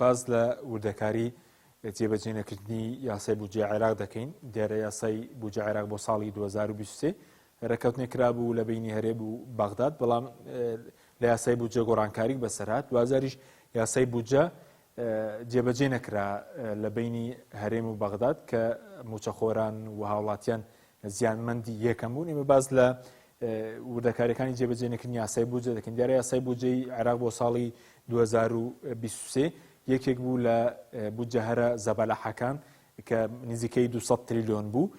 باس لە وردەکاری جێبەجێنەکردنی یاسای بودجەی عێراق دەکەین. دیارە یاسای بودجە عێراق بۆ ساڵی 2023 ڕێککەوتنێک کرابوو لە بینی هەرێم و بەغداد، بەڵام لە یاسای بودجە گۆڕانکاریک بەسەرهات. دواجاریش یاسای بودجە جێبەجێ نەکرا لە بینی هەرێم و بەغداد کە موچەخۆران و هاوڵاتیان زیانمەندی یەکەم بوون. ئێمە باس لە وردەکاریەکانی جێبەجێ نەکردنی یاسای بودجە دەکەین. دیارە یاسای بودجەی عێراق بۆ ساڵی 2023 یەکێک بوو لە بودجە هەرە زەبەلاحەکان کە نزیکەی 200 تریلیۆن بوو.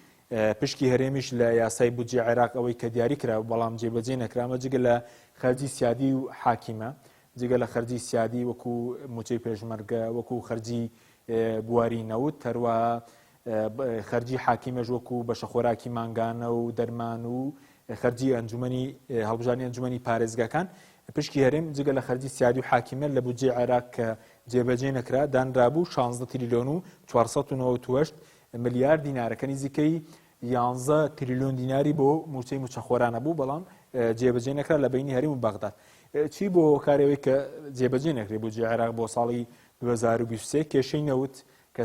پشکی هەرێمیش لە یاسای بودجەی عێراق ئەوەی کە دیاری کرا بەڵام جێبەجێ نەکرامە جگە لە خەرجی سیادی و حاکیمە، جگە لە خەرجی سیادی وەکو موچەی پێشمەرگە، وەکو خەرجی بواری نەوت، هەروەها خەرجی حاکیمەش وەکو بەشەخۆراکی مانگانە و دەرمان و خەرجی ئەنجومەنی هەڵبژاردنی ئەنجومەنی پارێزگاکان. پشکی هەرێم جگە لە خەرجی سیادی و حاکیمە لە بودجەی عێراق کە جێبەجێ نەکرا دانرابوو 16 تریلیۆن و 498 ملیار دینارە کە نزیکەی 11 تریلیۆن دیناری بۆ موچەی موچەخۆرانە بوو، بەڵام جێبەجێ نەکرا لە بینی هەرێم و بەغداد. چی بۆ هۆکارەوەی کە جێبەجێ نەکرێت بودجەی عێراق بۆ ساڵی 2023؟ کێشەی نەوت کە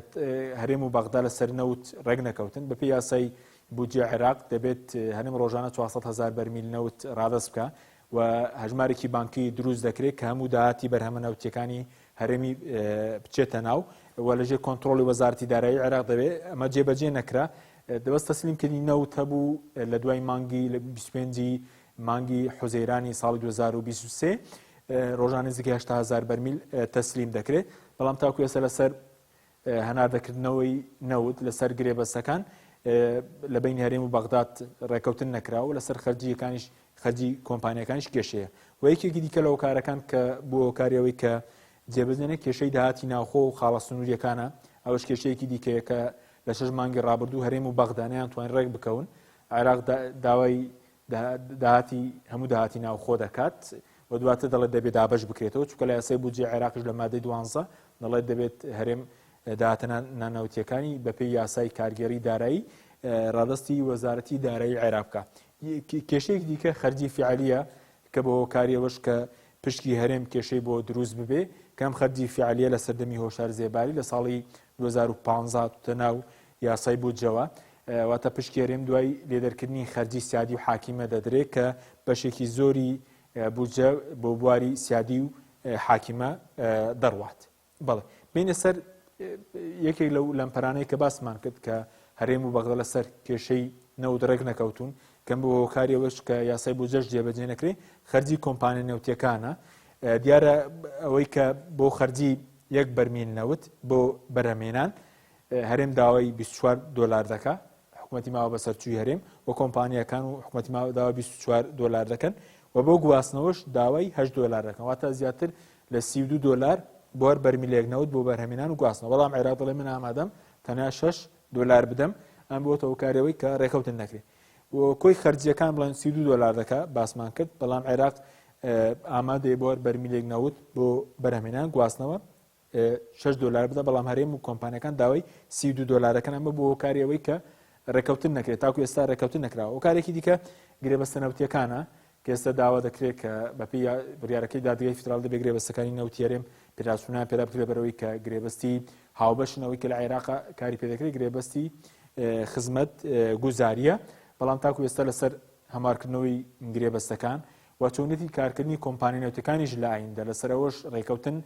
هەرێم و بەغدا لەسەر نەوت ڕێک نەکەوتن. بەپێی یاسای بودجەی عێراق دەبێت هەرێم ڕۆژانە 400 هەزار بەرمیل نەوت ڕادەست بکە و هەژمارێکی بانکی دروست دەکرێت کە هەموو داهاتی بەرهەمە نەوتیەکانی هەرێمی بچێتە ناو و لەژێر کۆنتترۆلی وەزارتی دارایی عێراق دەبێت. ئەمە جێبەجێ نەکرا. دەبەست تەسلیمکردنی نەوت هەبوو لە دوای مانگی 25 مانگی حوزەیرانی ساڵی 2023 ڕۆژانە نزیکەی 80 هەزار بەرمیل تەسلیم دەکرێت، بەڵام تاکو ئێستا لەسەر هەناردەکردنەوەی نەوت لەسەر گرێبەستەکان لە بین هەرێم و بەغداد ڕێکەوتن نەکراوە. لەسەر خەرجیەکانیش خەرجی کۆمپانیەکانیش کێشەیە و یەکێکی دیکە لە هۆکارەکان کە بۆ هۆکاریەوەی کە جێبەجێ کێشەی داهاتی ناوخۆ و خاڵە سنووریەکانە. ئەوەش کێشەیەکی دیکەیە کە لە شەش مانگی ڕابردوو هەرێم و بەغدانیان توانین ڕێک بکەون. عێراق داوای داهاتی هەموو داهاتی ناوخۆ دەکات و دواتر دەڵێت دەبێت دابەش بکرێتەوە، چونکە لە یاسای بودجەی عێراقیش لە مادەی 12 دەڵێت دەبێت هەرێم داهاتە نانەوتیەکانی بەپێی یاسای کارگێڕی دارایی ڕادەستی وەزارەتی دارایی عێراق بکە. کێشەیەکی دیکە خەرجی فعلیە کە بۆ هۆکاریەوەش کە پشکی هەرێم کێشەی بۆ دروست ببێ کەم خەرجی فعلیە لە سەردەمی هۆشار زێباری لە ساڵی 2015 هاتوتە ناو یاسای بودجەوە، واتە پشکی هەرێم دوای لێدەرکردنی خەرجی سیادی و حاکیمە دەدرێت کە بەشێکی زۆری بودجە بۆ بواری سیادی و حاکیمە دەڕوات. بەڵێ بینە سەر یەکێک لەو لەمپەرانەی کە باسمان کرد کە هەرێم و بەغدا لەسەر کێشەی نەوت ڕێک نەکەوتون، کەم بۆ هۆکاری ئەوەش کە یاسای بودجەش جێبەجێ نەکرێ خەرجی کۆمپانیا نەوتیەکانە. دیارە ئەوەی کە بۆ خەرجی یەک بەرمیل نەوت بۆ بەرهەمهێنان هەرێم داوای 24 دۆلار دەکا، حکوومەتی ماوە بەسەرچووی هەرێم و کۆمپانیاکان و حکوومەتی ماوە داوای 24 دۆلار دەکەن و بۆ گواستنەوەش داوای 8 دۆلار دەکەن، واتە زیاتر لە 32 دۆلار بۆ هەر بەرمیلێک نەوت بۆ بەرهەمێنان و گواستنەوە. بەڵام عێراق دەڵێ من ئامادەم تەنیا 6 دۆلار بدەم. ئەم بۆتە هۆکارەوەی کە ڕێکەوتن نەکرێت و کۆی خەرجیەکان بڵێن 32 دۆلار دەکا باسمان کرد، بەڵام عێراق ئامادەیە بۆ هەر بەرمیلێک نەوت بۆ بەرهەمێنان گواستنەوە 6 دۆلار بدە، بەڵام هەرێم و کۆمپانیەکان داوای 32 دۆلارەکەن. ئەمە بۆ هۆکاری ئەوەی کە ڕێکەوتن نەکرێت، تاکو ئێستا ڕێکەوتن نەکراوە. هۆکارێکی دیکە گرێبەستە نەوتیەکانە کە ئێستا داوا دەکرێت کە بەپێی بڕیارەکەی دادگای فیدراڵ دەبێت گرێبەستەکانی نەوتی هەرێم پێداچوونیان پێدا بکرێت بەرەوەی کە گرێبەستی هاوبەشن، ئەوەی کە لە عێراق کاری پێدەکرێت گرێبەستی خزمەت گوزاریە، بەڵام تاکو ئێستا لەسەر هەموارکردنەوەی گرێبەستەکان و چۆنێتی کارکردنی کۆمپانیا نەوتەکانیش لە ئایندە لەسەر ئەوەش ڕێکەوتن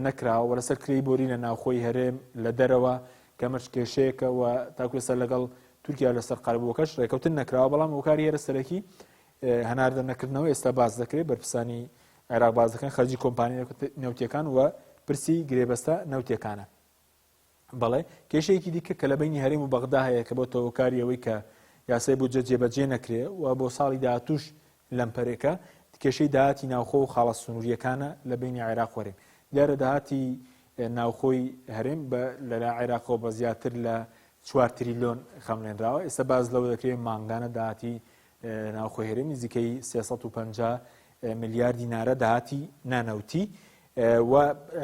نەکراوە و لەسەر کرێی بۆری لە ناوخۆی هەرێم لە دەرەوە کەمەش کێشەیەکە و تاکو ئێستا لەگەڵ تورکیا لەسەر قەرەبووەکەش ڕێکەوتن نەکراوە. بەڵام هۆکاری هەرە سەرەکی هەناردە نەکردنەوە ئێستا باس دەکرێت، بەرپرسانی عێراق باس دەکەن خەرجی کۆمپانیا نەوتیەکان و پرسی گرێبەستە نەوتیەکانە. بەڵێ کێشەیەکی دیکە کە لە بینی هەرێم و بەغدا هەیە کە بۆتە هۆکاری ئەوەی کە یاسای بودجە جێبەجێ نەکرێ و بۆ ساڵی داهاتووش لەمپەرێکە، کێشەی داهاتی ناوخۆ و خاڵە سنووریەکانە لە بینی عێراق و هەرێم. دیارە داهاتی ناوخۆی هەرێم لەلا عێراقەوە بە زیاتر لە 4 تریلیۆن خەملێنراوە. ئێستا باس لەوە دەکرێت مانگانە داهاتی ناوخۆی هەرێم نزیکەی 350 ملیار دینارە داهاتی نانەوتی و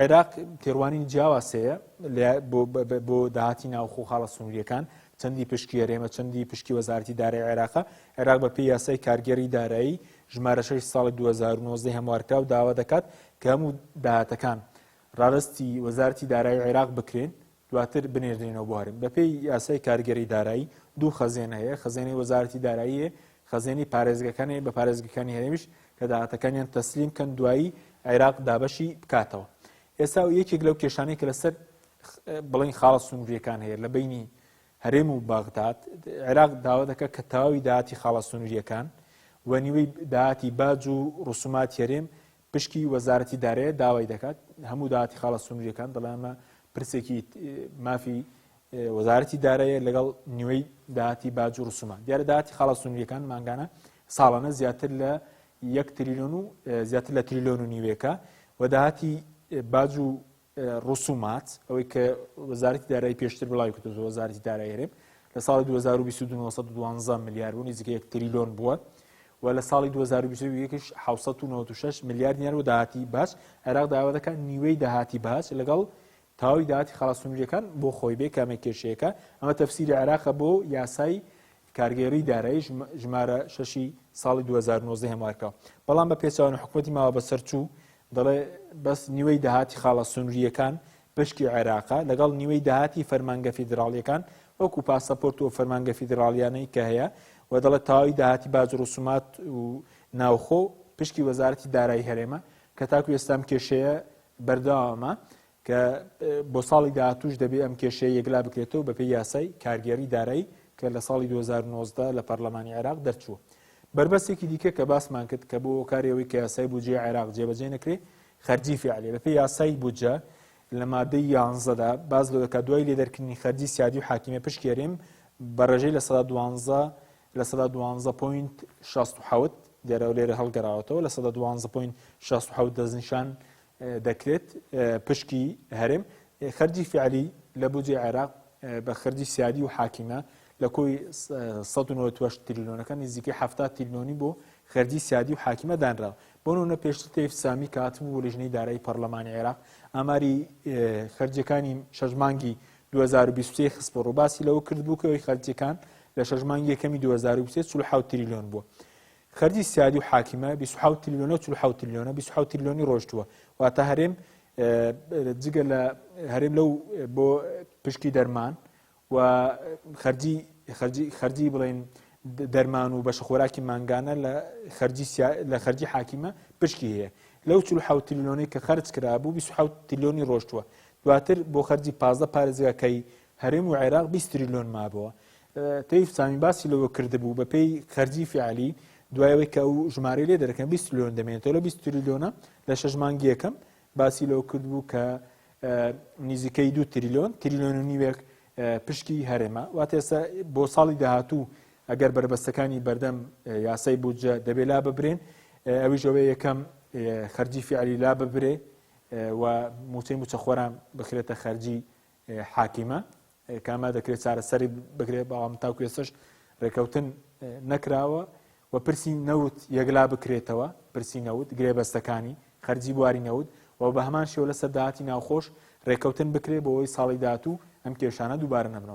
عێراق تێڕوانین جیاواز هەیە بۆ داهاتی ناوخۆ خاڵە سنووریەکان، چەندی پشکی هەرێمە، چەندی پشکی وەزارەتی دارایی عێراقە. عێراق بە پێی یاسای کارگێڕی دارایی ژمارە 6 ساڵی 2019 هەموارکراو داوا دەکات کە هەموو داهاتەکان ڕادەستی وەزارەتی دارایی عێراق بکرێن دواتر بنێردرێنەوە بۆ هەرێم. بەپێی یاسای کارگێری دارایی دوو خەزێنە هەیە، خەزێنەی وەزارەتی دارایی هەیە، خەزێنەی پارێزگەکان هەیە، بە پارێزگەکانی هەرێمیش کە داهاتەکانیان تەسلیم کەن دوایی عێراق دابەشی بکاتەوە. ئێستا یەکێک لەو کێشانەی کە لەسەر بڵێین خاڵە سنووریەکان هەیە لە بینی هەرێم و بەغداد، عێراق داوا دەکات کە تەواوی داهاتی خاڵە سنووریەکان و نیوەی داهاتی باج و ڕسوماتی هەرێم پشکی وەزارەتی دارایە داوای دەکات هەموو داهاتی خاڵە سنووریەکان دەڵێ ئەمە پرسێکی مافی وەزارەتی دارایە لەگەڵ نیوەی داهاتی باج و ڕسومات دیارە داهاتی خاڵە سنووریەکان مانگانە ساڵانە زیاتر لە یەک تریلیۆن و زیاتر لە تریلیۆن و نیوێکە و داهاتی باج و ڕسومات ئەوەی کە وەزارەتی دارایی پێشتر بڵاوی کردووە وەزارەتی دارایی هەرێم لە ساڵی 2022 912 ملیار بوو نزیکە یەک تریلیۆن بووە و لە ساڵی 2021 696 ملیار دینار و داهاتی باج عێراق داوا دەکات نیوەی داهاتی باج لەگەڵ تەواوی داهاتی خاڵە سنووریەکان بۆ خۆی بێ کامێک کێشەیەکە ئەمە تەفسیری عێراقە بۆ یاسای کارگێڕی دارایی ژمارە شەشی ساڵی 2019 هەموارکە بەڵام بە پێچەوانە حکوومەتی ماوە بەسەرچوو دەڵێ بەس نیوەی داهاتی خاڵە سنووریەکان پشکی عێراقە لەگەڵ نیوەی داهاتی فەرمانگە فیدراڵیەکان وەکو پاسەپۆرت و فەرمانگە فیدراڵیانەی کە هەیە و دەڵێت تەواوی داهاتی باج و ڕسومات و ناوخۆ پشکی وەزارەتی دارایی هەرێمە کە تاکو ئێستا ئەم کێشەیە بەردەوامە کە بۆ ساڵی داهاتووش دەبێ ئەم کێشەیە یەکلا بکرێتەوە بەپێی یاسای کارگێڕی دارایی کە لە ساڵی 2019 لە پەرلەمانی عێراق دەرچووە. بەربەستێکی دیکە کە باسمان کرد کە بۆ هۆکاری ئەوەی کە یاسای بودجەی عێراق جێبەجێ نەکرێ خەرجی فیعلیە بەپێی یاسای بودجە لە مادەی یانزەدا باس لەوە دەکات دوای لێدەرکردنی خەرجی سیادی و حاکیمە پشکی هەرێم بە ڕێژەی 12% 12.67% دیارە لێرە هەڵگەڕاوەتەوە 12.67% دەستنیشان دەکرێت پشکی هەرێم خەرجی فعلی لە بودجەی عێراق بە خەرجی سیادی و حاکیمە لە کۆی 198 تریلیۆنەکە نزیکەی 70 تریلیۆنی بۆ خەرجی سیادی و حاکیمە دانراوە. بۆ نمونە پێشتر تەیف سامی کە هاتبوو بۆ لیژنەی دارایی پەرلەمانی عێراق ئاماری خەرجیەکانی شەش مانگی 2023 خستبوو ڕوو باسی لەوە کردبوو کە ئەوی خەرجیەکان لە شەش مانگی یەکەمی 2023 47 تریلیۆن بووە. خەرجی سیادی و حاکیمە 27 تریلیۆنە و 47 تریلیۆنە 27 تریلیۆنی ڕۆشتووە واتە هەرێم جگە لە هەرێم لەو بۆ پشکی دەرمان و خەرجی خەرجی خەرجی بڵێن دەرمان و بەشە خۆراکی مانگانە لە خەرجی لە خەرجی حاکیمە پشکی هەیە لەو 47 تریلیۆنەی کە خەرج کرابوو 27 تریلیۆنی ڕۆشتووە دواتر بۆ خەرجی 15 پارێزگاکەی هەرێم و عێراق 20 تریلیۆن مابەوە تەیف سامی باسی لەوە کردبوو بەپێی خەرجی فعلی دوای ئەوەی کە ئەو ژمارەی لێ دەرەکەن 20 تریلیۆن دەمێنێتەوە لە 20 تریلیۆنە لە شەش مانگی یەکەم باسی لەوە کردبوو کە نزیکەی دو تریلیۆن تریلیۆن و نیوێک پشکی هەرێمە واتە ئێستا بۆ ساڵی داهاتوو ئەگەر بەربەستەکانی بەردەم یاسای بودجە دەبێ لا ببرێن ئەویش ئەوەیە یەکەم خەرجی فعلی لا ببرێ و موچەی موچەخۆران بخرێتە خەرجی حاکیمە کامە دەکرێت چارەسەری بکرێت بەڵام تاکو ئێستش ڕێکەوتن نەکراوە و پرسی نەوت یەکلا بکرێتەوە پرسی نەوت گرێبەستەکانی خەرجی بواری نەوت و بە هەمان شێوە لەسەر داهاتی ناوخۆش ڕێکەوتن بکرێت بۆ ئەوەی ساڵی داهاتوو ئەم کێشانە دووبارە نەبنەوە.